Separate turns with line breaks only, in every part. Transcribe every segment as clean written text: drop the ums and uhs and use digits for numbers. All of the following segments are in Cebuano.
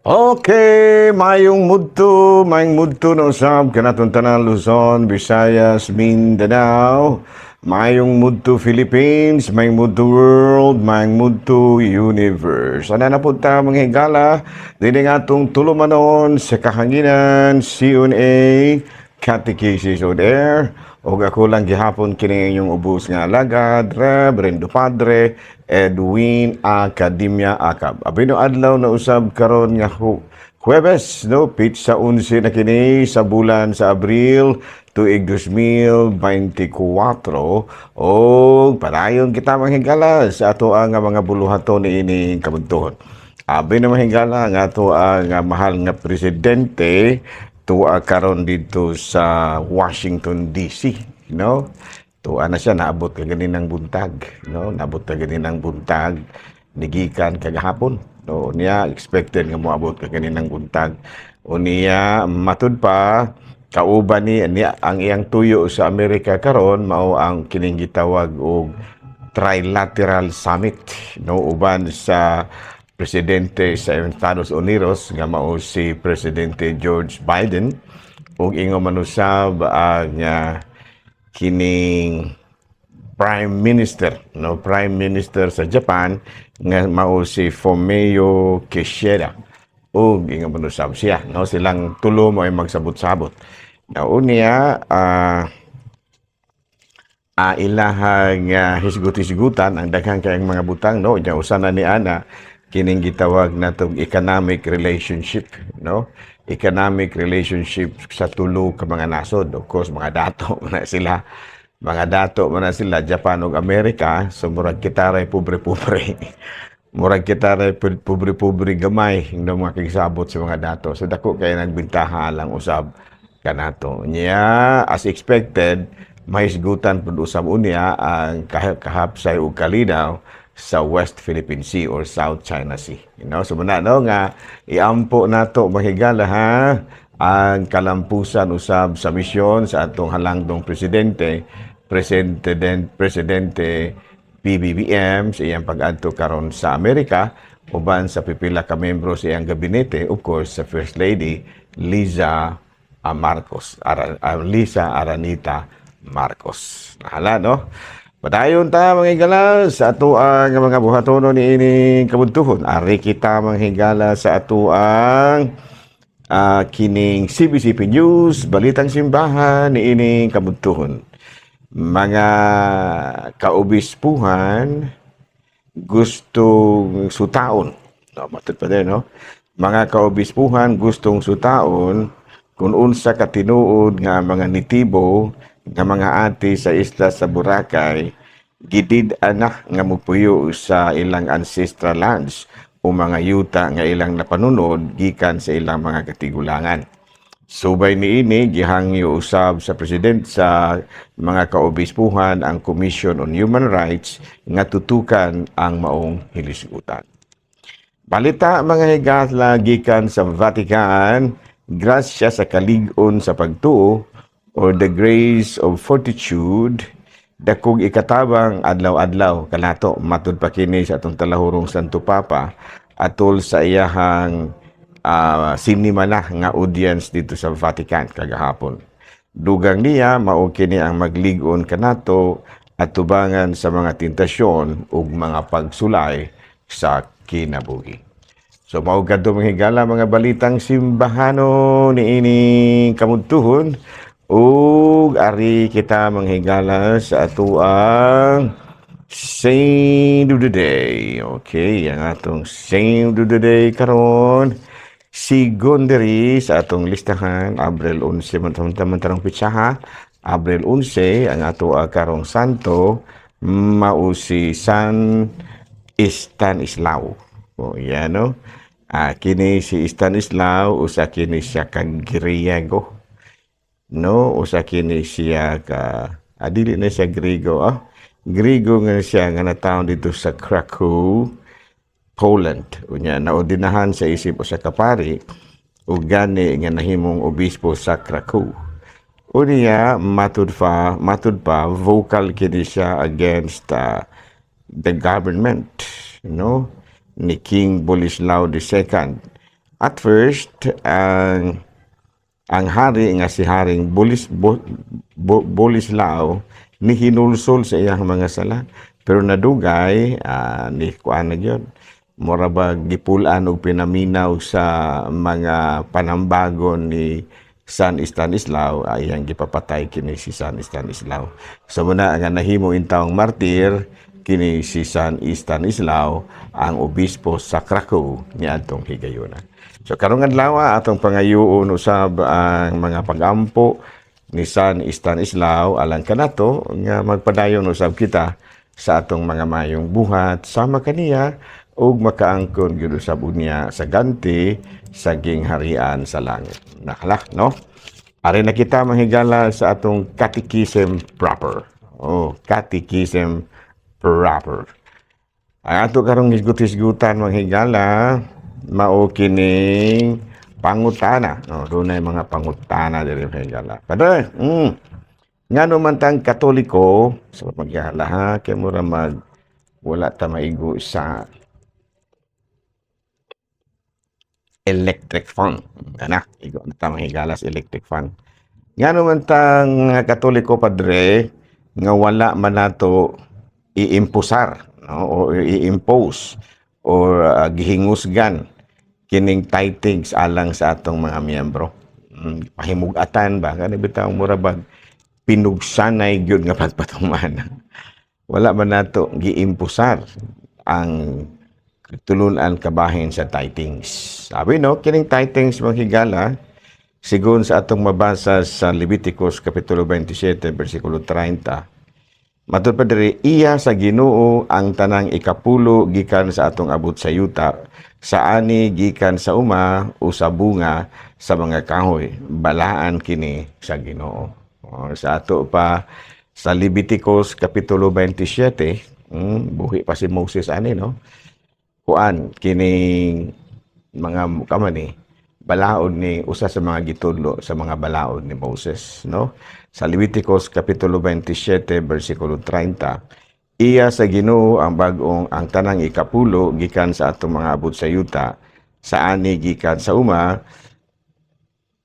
Okay, mayong mudto na usab kanatong tanan, Luzon, Visayas, Mindanao, mayong mudto Philippines, mayong mudto world, mayong mudto universe. Ana na pud ta, mga higala, dinhi nga atong tulumanon sa kahanginan, C&A Catechesis on Air. Og ako lang gihapon kini inyong ubos nga alagad, Reverendo Padre Edwin Academia Acab. Abi no adlaw na usab karon nga Huwebes, no, petsa 11 na kini sa bulan sa Abril, tuig 2024, o padayon kita, mga higala, sa ato ang mga buluhaton niining kabuntuhon. Abi na, mga higala, nga ato ang mahal nga presidente tuwa karon dito sa Washington DC, no? Tuwa na siya, naabot kaganinang buntag, no? Naabot kaganinang buntag, nigikan kagahapon. No, niya expected nga moabot kaganinang buntag. Unya matud pa kauban ni niya ang iyang tuyo sa Amerika karon mao ang kining gitawag og Trilateral Summit, no, uban sa presidente sa Estados Unidos nga mao si Presidente George Biden ug ingon man usab ang kining Prime Minister, no, Prime Minister sa Japan nga mao si Fumio Kishida ug ingon man usab siya, no. Silang tulo mo ay magsabot-sabot na unya ilahang hisgut-hisgutan ang daghang kayang mga butang, no. Nya usa na ni ana kining gitawag natong economic relationship, no, economic relationship sa tulo ka mga nasod. Of course, mga dato man na sila, mga dato man na sila, Japan ug Amerika. So murag kita ray pobre-pobre, murag kita ray pobre-pobre gamay no, mga kigsabot sa mga dato. So dako kay nagbintaha lang usab kanato. Nya as expected, mahisgutan pud usab unya ang kahapsay ug kalinaw sa West Philippine Sea or South China Sea. So muna, no, nga iampo nato, mga higala, ha, ang kalampusan usab sa misyon sa atong halangdong presidente, Presidente Presidente PBBM, sa iyang pag-adto karon sa Amerika uban sa pipila ka membro sa iyang gabinete, of course sa First Lady Liza Marcos, Liza Aranita Marcos. Nahala, no? Padayon ta, mga higala, sa atoang mga buhatono ni ining kabuntuhon. Ari kita, mga higala, sa atoang kining CBCP News, Balitang Simbahan ni ining kabuntuhon. Mga kaobispuhan gustong sutaon. No, matud pa din, no? Mga kaobispuhan gustong sutaon kung unsa ka tinuod nga mga nitibo nga mga ati sa isla sa Boracay gidid na nga mupuyo sa ilang ancestral lands o mga yuta nga ilang napanunod gikan sa ilang mga katigulangan. Subay niini, gihangyo usab sa president sa mga kaobispuhan ang Commission on Human Rights nga tutukan ang maong hilisgutan. Balita, mga higala, gikan sa Vatican, grasya sa kalig-on sa pagtuo or the grace of fortitude dakog ikatabang adlaw-adlaw kanato, matud pa kini sa atong talahurong Santo Papa atol sa iyahang sinimana nga audience dito sa Vatican kagahapon. Dugang niya, mao kini ang maglig-on kanato at tubangan sa mga tentasyon ug mga pagsulay sa kinabuhi. So mao kadto, mga higala, mga balitang simbahano niining kamudtuhon, ug ari kita, mga higala, sa atoang Saint of the Day. Okay, ang atong Saint of the Day karon sigon diri sa atong listahan, Abril 11 man man tarong petsaha. Abril 11, ang ato karong santo mao si San Stanislaw. O yan, no? Kini si Stanislaw, usa kini siya ka Griego. No, usa kini siya ka dili na siya Griego, ah. Griego nga siya nga natawon dito sa Krakow, Poland. Unya naordinahan sa isip usa ka pari ug gani nga nahimong obispo sa Krakow. Unya matud pa vocal kini siya against the government, no, ni King Boleslaw II. At first, ang hari nga si Haring Boleslao ni hinulsol sa iyang mga sala. Pero nadugay ni kuan na gyud. Mura ba gipul-an og pinaminaw sa mga panambagon ni San Stanislao ay iyang gipapatay kini si San Stanislao. So muna nga nahimo intawong martir kini si San Stanislao, ang obispo sa Krakow niadtong higayuna. So karong adlaw, atong pangayuon usab ang mga pagampo ni San Stanislao alang kanato nga magpadayon usab kita sa atong mga mayong buhat sama kaniya ug makaangkon gyud usab unya sa ganti sa gingharian sa langit. Nakala, no? Ari na kita, mahigala, sa atong catechism proper. Oh, catechism proper. Ang ato karong hisgut-hisgutan, mga higala, mao kining pangutana. No, dunay mga pangutana diri, mga higala. Padre, ngano man tang Katoliko sa magyala ha, kay mura mag wala ta maigo sa electric fan. Ana, igo na ta, mga higala, sa electric fan. Ngano man tang Katoliko, padre, nga wala man nato iimpusar, no, o i-impose or gihingusgan kining tithings alang sa atong mga miyembro? Pahimug-atan ba kani bitaw, mura bag pinugsanay gyud nga pagpatuman. Wala man nato giimpusar ang tulunan kabahin sa tithings. Sabi no, kining tithings, mga higala, sigon sa atong mabasa sa Leviticus kapitulo 27 bersikulo 30. Matud pa diri, iya sa Ginoo ang tanang ikapulo gikan sa atong abot sa yuta, sa ani gikan sa uma o sa bunga sa mga kahoy. Balaan kini sa Ginoo. O, sa ato pa sa Leviticus kapitulo 27, buhi pa si Moses ani, no? Kuan kining mga kama ni balaod ni usa sa mga gitudlo sa mga balaod ni Moses, no? Sa Leviticus kapitulo 27 bersikulo 30, iya sa Ginoo ang bag-ong ang tanang ikapulo gikan sa atong mga abot sa yuta, sa ani gikan sa uma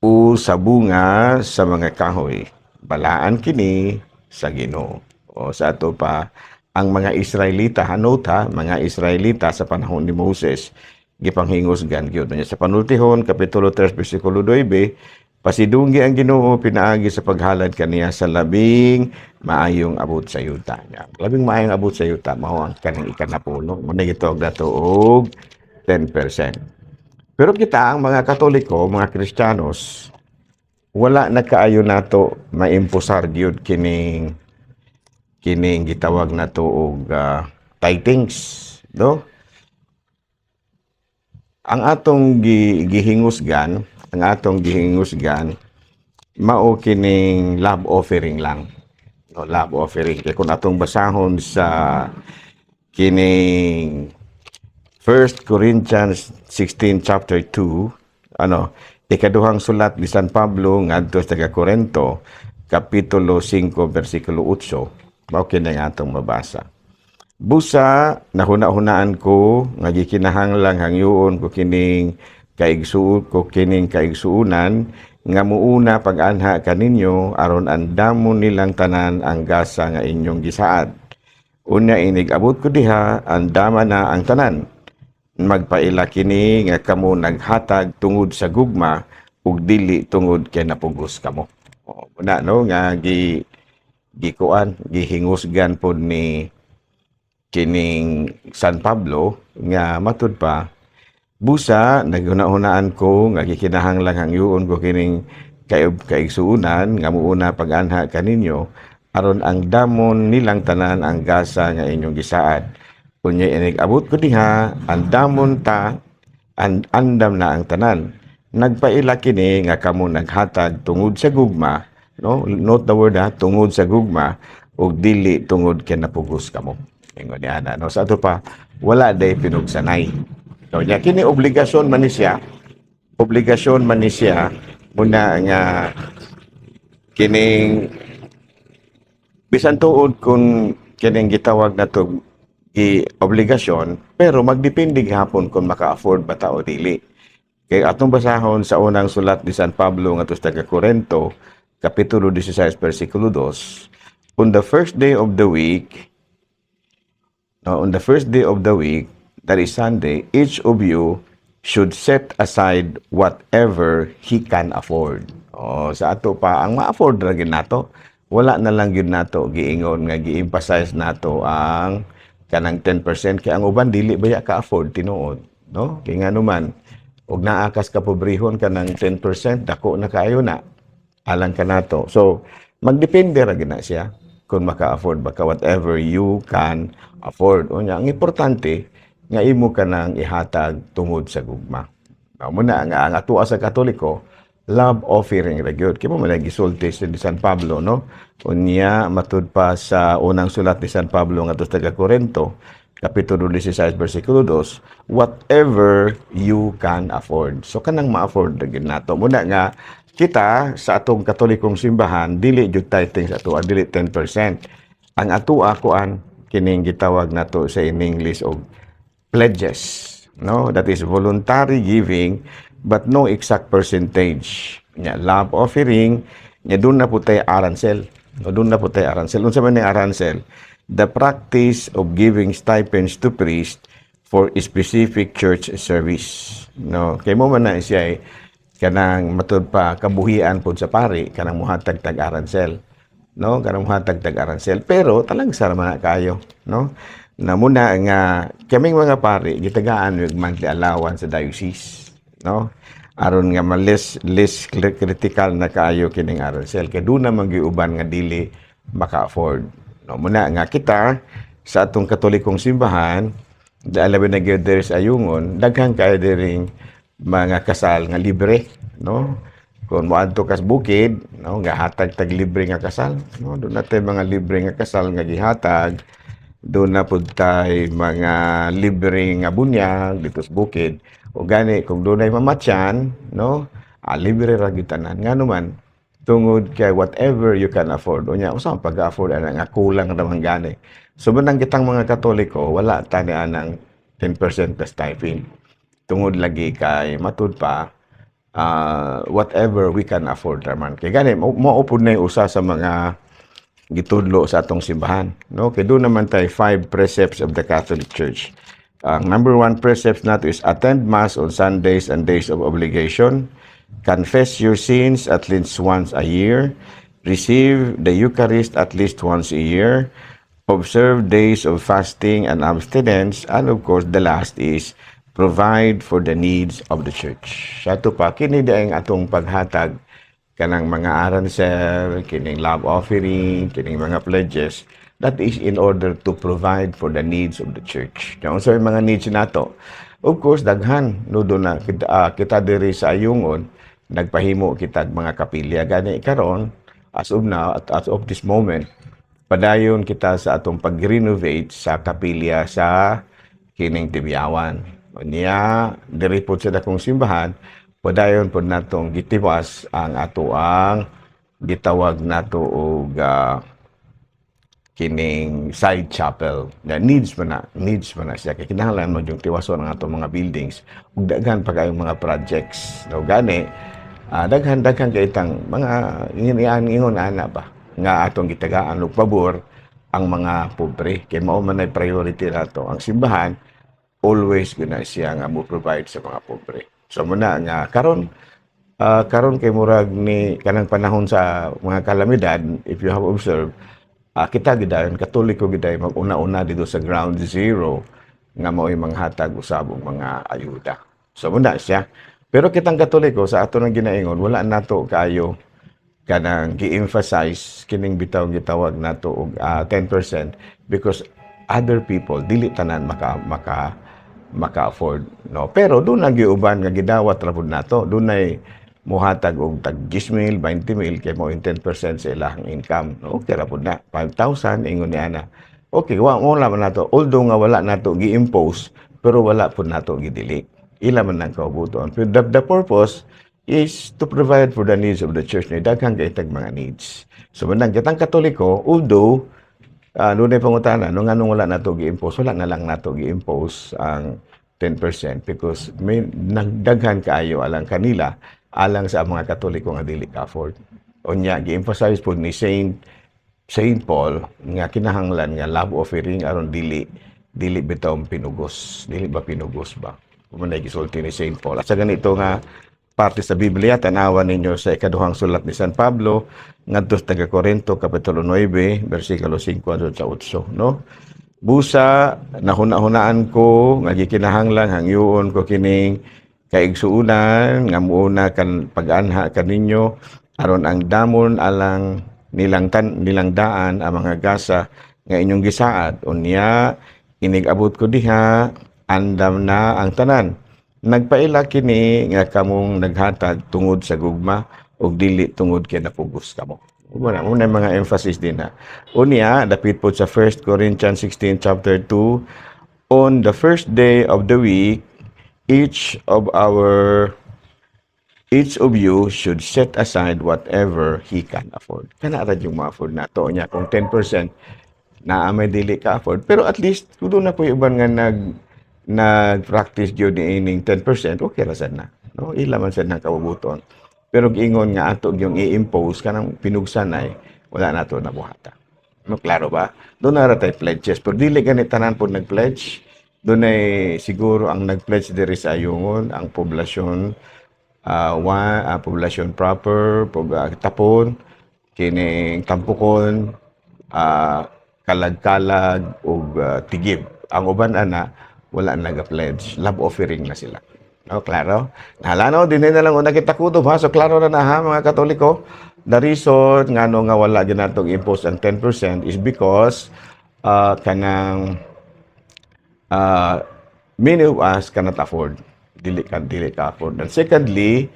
o sa bunga sa mga kahoy. Balaan kini sa Ginoo. O sa ato pa, ang mga Israelita, hanot ha, mga Israelita sa panahon ni Moses, gipanghingusgan gyud niya. Sa Panultihon, Kapitulo 3, versikulo 9, pasidunggi ang Ginoo pinaagi sa paghalad kaniya sa labing maayong abot sa yuta niya. Labing maayong abot sa yuta, mao ang kaning ikanapulo. Mao na gitawag nato og 10%. Pero kita ang mga Katoliko, mga Kristiyanos, wala na kaayo nato maimpusar gyud kining gitawag nato og tithings, no? Ang atong gihingusgan, ang atong gihingusgan mao kining love offering lang. No, love offering. Kay kung atong basahon sa kining 1 Corinthians 16 chapter 2, ano, ikaduhang sulat ni San Pablo ngadto sa taga Corinto, kapitulo 5 bersikulo 8, mao kini ang atong mabasa. Busa nahuna-hunaan ko nga gikinahanglang hangyoon ko kining kaigsuon ko kining kaigsuonan nga muuna pag-anha kaninyo aron andamon nilang tanan ang gasa nga inyong gisaad. Unya inig abot ko diha, andama na ang tanan. Magpaila kini nga kamo naghatag tungod sa gugma ug dili tungod kay napugos kamo. O, na no nga gi gikuan gihingusgan pod ni kining San Pablo nga matud pa, busa naghuna-hunaan ko nga gikinahanglan hangyoon ko kining kaigsuonan nga muuna pag-anha kaninyo aron andamon nilang tanan ang gasa nga inyong gisaad. Unya inig abot ko diha, andamon ta andam na ang tanan. Nagpaila kini nga kamo naghatag tungod sa gugma, no? Note the word ha, tungod sa gugma ug dili tungod kay napugos kamo. Ingon ni ana, no? Sa ato pa, wala day pinugsanay. No, nya kini obligasyon man ni siya. Obligasyon man ni siya muna nga kining bisan tuod kung kining gitawag na to i obligasyon, pero magdepende gihapon kung maka-afford ba ta o dili. Kay atong basahon sa unang sulat ni San Pablo ngadto sa taga Korento, kapitulo 16 bersikulo 2, on the first day of the week, no, on the first day of the week, that is Sunday, each of you should set aside whatever he can afford. Oh, sa ato pa ang ma-afford ra gyud nato. Wala na lang gyud nato giingon nga gi-emphasize nato ang kanang 10% kay ang uban dili baya ka-afford tinuod, no? Kay ngano man og naa kas kapobrehon, kanang 10% dako na kaayo na alang kanato. So magdepende ra gyud na siya kung maka-afford ba ka, whatever you can afford. Unya, ang importante nga imo ka nang ihatag tungod sa gugma. Mao na nga ang atoa sa Katoliko, love offering ra gyud. Kay mao man gisulti si San Pablo, no? Unya matud pa sa unang sulat ni San Pablo ngadto sa taga Korento, kapitulo 16 bersikulo 2, whatever you can afford. So kanang ma-afford ra gyud nato. Mao na nga kita sa atong Katolikong simbahan, dili jud tithing sa atoa, dili 10%. Ang atoa kuan kining gitawag nato sa in English og pledges, no? That is voluntary giving but no exact percentage. Nya love offering, nya duna pud tay arancel. No, duna pud tay arancel. Unsa man ni arancel? The practice of giving stipends to priest for a specific church service. No, kay mao man na siya eh, kanang matud pa kabuhian pod sa pari kanang muhatag tag arancel. No, kanang muhatag tag arancel. Pero talangsa ra man na kayo, no? Na mao na nga kaming mga pari gitagaan og monthly allowance sa diocese, no? Aron nga ma-less less critical na kaayo kining arancel kay duna man gyud uban nga dili maka-afford. No, mao na nga kita sa atong Katolikong simbahan, labi na gyud diri sa Ayungon, daghan kaayo diring mga kasal nga libre, no? Kung moadto kas bukid, no, nga hatag tag libre nga kasal, no? Duna tay mga libre nga kasal nga gihatag, duna pud tay mga libre nga bunyag dito sa bukid. O gani kung dunay mamatyan, no, libre ra gyud tanan. Ngano man? Tungod kay whatever you can afford. Unya, unsa man pag-afford ana nga kulang ra man gani? So manang kitang mga Katoliko, wala tani anang 10% plus stipend. Tungod lagi kay matud pa whatever we can afford raman. Kay gani mao pud na yung usa sa mga gitudlo sa atong simbahan, no? Kay duna man tay five precepts of the Catholic Church. Ang number one precepts nato is attend Mass on Sundays and days of obligation, confess your sins at least once a year, receive the Eucharist at least once a year, observe days of fasting and abstinence, and of course, the last is provide for the needs of the church. Sa ato pa, kini ang atong paghatag kanang mga arancel, kining love offering, kining mga pledges, that is in order to provide for the needs of the church. Kaya unsa may mga needs nato? Of course, daghan no. Duna kita, kita diri sa Ayungon, nagpahimo kitag mga kapilya. Gani karon, as of now, at as of this moment, padayon kita sa atong pag-renovate sa kapilya sa kining Tibiawan. Niya, diri pod sa dakong simbahan, padayon pod natong gitiwas ang ato ang gitawag nato og kining side chapel na needs man na siya kay kinahanglan man yung tiwason ang atong mga buildings ug daghan pa kayong mga projects, no? Gani daghan daghan kay itang mga ingon ingon ana ba nga atong gitagaan og pabor ang mga pobre kay mao man ay priority nato. Ang simbahan always guna siya nga mo provide sa mga pobre. So mao na nga karon karon kay murag ni kanang panahon sa mga kalamidad, if you have observed, kita gidayon Katoliko gidayon mag-una-una dito sa ground zero nga mao'y manghatag usab og mga ayuda. So mao na siya. Pero kitang Katoliko, sa ato nang ginaingon, wala nato kaayo kanang gi-emphasize kining bitaw gitawag nato og 10% because other people dili tanan maka maka-afford, no? Pero duna gyud uban nga gidawat ra pud nato, dunay muhatag og tag 10 mil, 20 mil kay mao yung 10% sa ilahang income, no? Okay ra pud na 5,000, ingon ni ana. Okay, wa mo man nato, although nga wala nato gi-impose, pero wala pud nato gidili, ila man ang kaubuton. Pero the purpose is to provide for the needs of the church, ni daghan kay tag mga needs. So manang kitang Katoliko, although dunay pangutana no, nganong wala nato gi-impose, wala na lang nato gi-impose ang 10% because may nagdaghan kaayo alang kanila, alang sa mga Katoliko nga dili ka afford. Unya gi-emphasize pod ni Saint Paul nga kinahanglan nga love offering aron dili dili bitaw pinugos, dili ba pinugos ba? Mao na gisulti ni Saint Paul. At sa ganito nga parte sa Biblia, tanawan ninyo sa ikaduhang sulat ni San Pablo ngadto sa taga Corinto, kapitulo 9, bersikulo 5 hangtod sa 8, no? Busa nahuna-hunaan ko nga gikinahanglan hangyoon ko kining kaigsuonan nga muuna kan pag-anha kaninyo aron ang damon alang nilang tan nilang daan ang mga gasa nga inyong gisaad. Unya inig-abot ko diha, andam na ang tanan. Nagpaila kini nga kamong naghatag tungod sa gugma ug dili tungod kay napugos kamo. Wala mo na mga emphasis din ha. Unya, dapit po sa 1 Corinthians 16 chapter 2, on the first day of the week, each of you should set aside whatever he can afford. Kana ra yung ma-afford nato niya kung 10% na may dili ka afford. Pero at least kung doon na po yung uban nga nag-practice gyud ni ining 10%, okay ra sad na. No, ila man sad na kabubuton. Pero giingon nga ato yung i-impose kanang pinugsanay, wala na to nabuhata. No, klaro ba? Doon na ra tay pledges. Pero dili gani tanan po nag-pledge. Doon ay siguro ang nag-pledge diri sa Ayungon, ang poblasyon poblasyon proper, Tapon, kining Tampukon, Kalagkalag ug Tigib. Ang uban ana wala naga-pledge. Love offering na sila. No, klaro? Nahalano, din na lang una kita kutob ha. So klaro na na ha, mga Katoliko. The reason ngano nga wala ginatong impose ang 10% is because kanang many of us cannot afford. Dili ka afford. And secondly,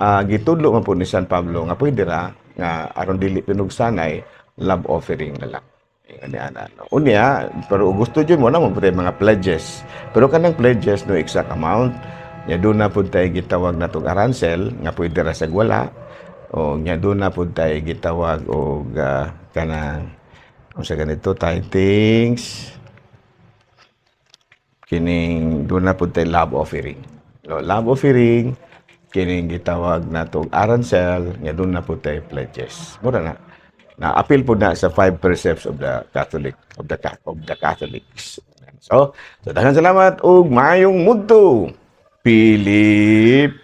gitudlo man po ni San Pablo nga pwede ra nga aron dili pinugsanay, love offering na lang. Ingon ana, no. Unya, pero gusto jud mo na mo pud mga pledges. Pero kanang pledges, no exact amount. Nya doon na pud tay gitawag natong arancel nga pwede ra sa wala. O nya doon na pud tay gitawag og kanang unsa ganito, tithings, kining doon na pud tay love offering. No, love offering kining gitawag natong arancel nga doon na pud tay pledges. Mura na. Na appeal pud na sa five precepts of the Catholics. So daghang salamat ug maayong mudto, Pilipinas.